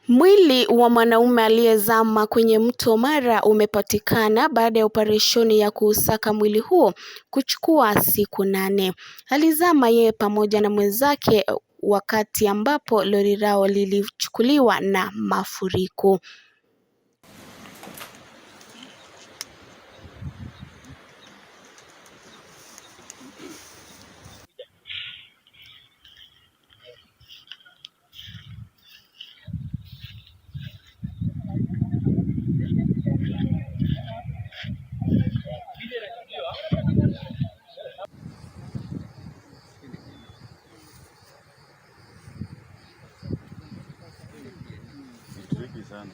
Mwili wa mwanaume aliyezama kwenye mto Mara umepatikana baada ya operesheni ya kuusaka mwili huo kuchukua siku 8. Alizama yeye pamoja na mwenzake wakati ambapo lori lao lilichukuliwa na mafuriko. Tricky sana.